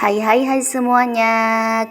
Hai hai hai semuanya.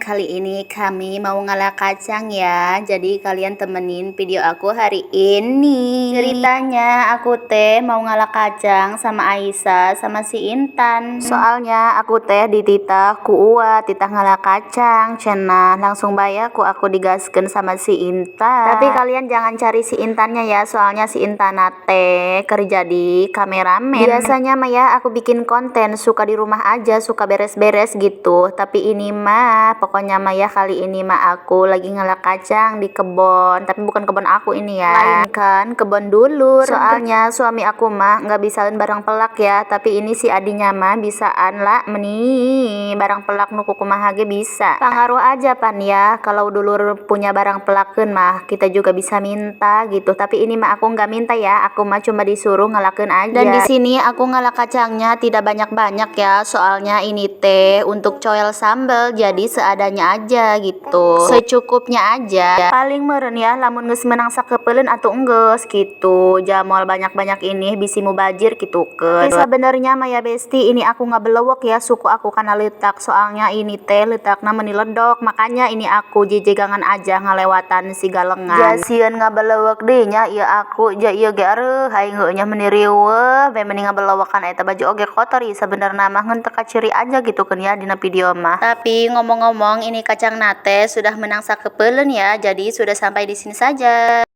Kali ini kami mau ngala kacang ya. Jadi kalian temenin video aku hari ini. Ceritanya aku teh mau ngala kacang sama Aisyah sama si Intan. Soalnya aku teh dititah ku Uwa, titah ngala kacang cenah. Langsung bae aku digaskeun sama si Intan. Tapi kalian jangan cari si Intannya ya, soalnya si Intan teh kerja di kameramen. Biasanya mah ya aku bikin konten suka di rumah aja, suka beres-beres gitu. Tapi ini mah pokoknya mah ya, kali ini mah aku lagi ngala kacang di kebon, tapi bukan kebon aku ini ya, lain kan kebon dulur. Soalnya suami aku mah nggak bisaan barang pelak ya, tapi ini si adinya mah bisaan lah, meni barang pelak nu kumaha ge bisa. Pangaruh aja pan ya, kalau dulur punya barang pelakeun mah kita juga bisa minta gitu. Tapi ini mah aku nggak minta ya, aku mah cuma disuruh ngalakeun aja. Dan di sini aku ngala kacangnya tidak banyak-banyak ya, soalnya ini teh untuk coel sambal, jadi seadanya aja gitu, secukupnya aja. Paling meren ya lamun geus menang sakepeuleun atau enggeus gitu, jamal banyak-banyak ini bisi mubajir gitu ke. Sebenarnya mah ya, Besti, ini aku nggak belewek ya suku aku karena letak, soalnya ini teh letakna meni ledok, makanya ini aku jejegangan aja ngalewatan si galengan. Jasieun ngabelewek deui nya ieu aku ja ieu ge, areuh aing heueuh nya, meni riweuh bae meni ngabelewekan. Eta baju oge kotor ieu sabenerna mah, ngan teu kaciri aja gitu kan ya dina video mah. Tapi ngomong-ngomong, ini kacangna teh sudah menang sakepeuleun ya, jadi sudah sampai di sini saja.